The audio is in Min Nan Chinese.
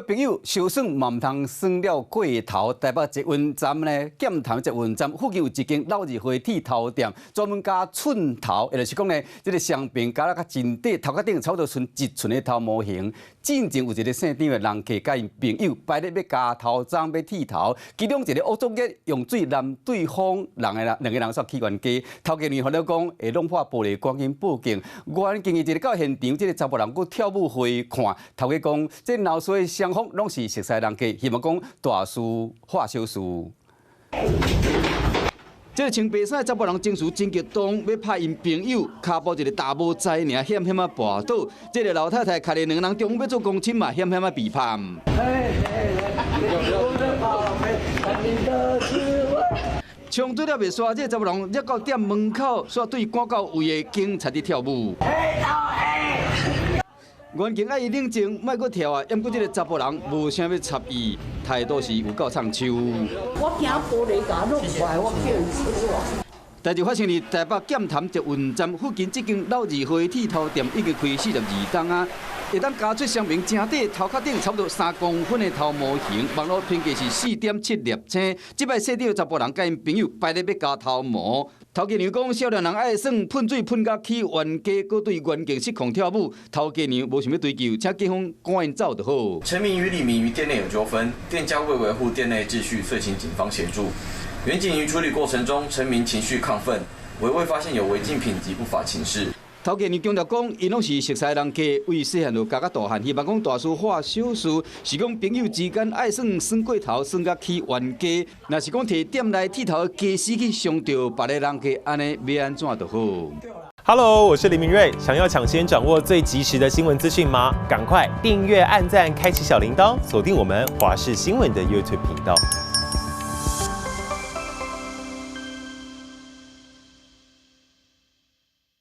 朋友相耍嘛毋通耍了過頭。台北捷運站呢，劍潭捷運站附近有一間老字號剃頭店，專門加寸頭，也就是講呢，這個雙爿鉸仔較真短，頭殼頂差不多賰一寸的頭毛型。進前有一個姓張的人客，佮𪜶朋友排咧欲加頭鬃，欲剃頭，其中一個惡作劇用水淋對方人的人，兩个人煞起冤家。頭家娘煩惱講會弄破玻璃，趕緊報警。原警一直到現場，這个查埔人閣跳舞予伊看。頭家講，這鬧事的雙方攏是熟似人客，希望講大事化小事。這个穿白衫的查埔人情緒真激動，欲拍𪜶朋友，跤步一个查某仔爾險險仔跋倒。這个老太太牽著兩个人中午欲做公親嘛，險險仔被拍。衝突了袂煞，這个查埔人掠到店門口，煞對趕到位的警察佇跳舞。原警愛伊冷靜，莫閣跳啊！毋過這个查埔人無啥欲插伊，態度是有夠唱秋。我驚玻璃共弄壞，我叫伊出來。代誌發生佇台北劍潭捷運站附近，這間老字號剃頭店已經開42冬啊，會當加出雙爿誠短，頭殼頂差不多3公分的頭毛型，網路評價是4.7粒星。這擺姓張的查埔人佮𪜶朋友排咧欲加頭毛。頭家娘講，少年人愛耍噴水噴甲起冤家，閣對原警失控跳舞。頭家娘無想欲追究，請警方趕𪜶走就好。陳明與李明於店內有糾紛，店家為維護店內秩序，遂請警方協助。員警於處理過程中，陳明情緒亢奮，惟未發現有違禁品及不法情事。頭家娘強調講，𪜶攏是熟似人客，為細漢就加甲大漢，希望講大事化小事，是講朋友之間愛耍耍過頭，耍甲起冤家，若是講提店內剃頭的家私去傷著別个人客，按呢欲按怎就好。 Hello，我是林明睿，想要搶先掌握最及時的新聞資訊嗎？趕快訂閱、按讚、開啟小鈴鐺，鎖定我們華視新聞的 YouTube 頻道。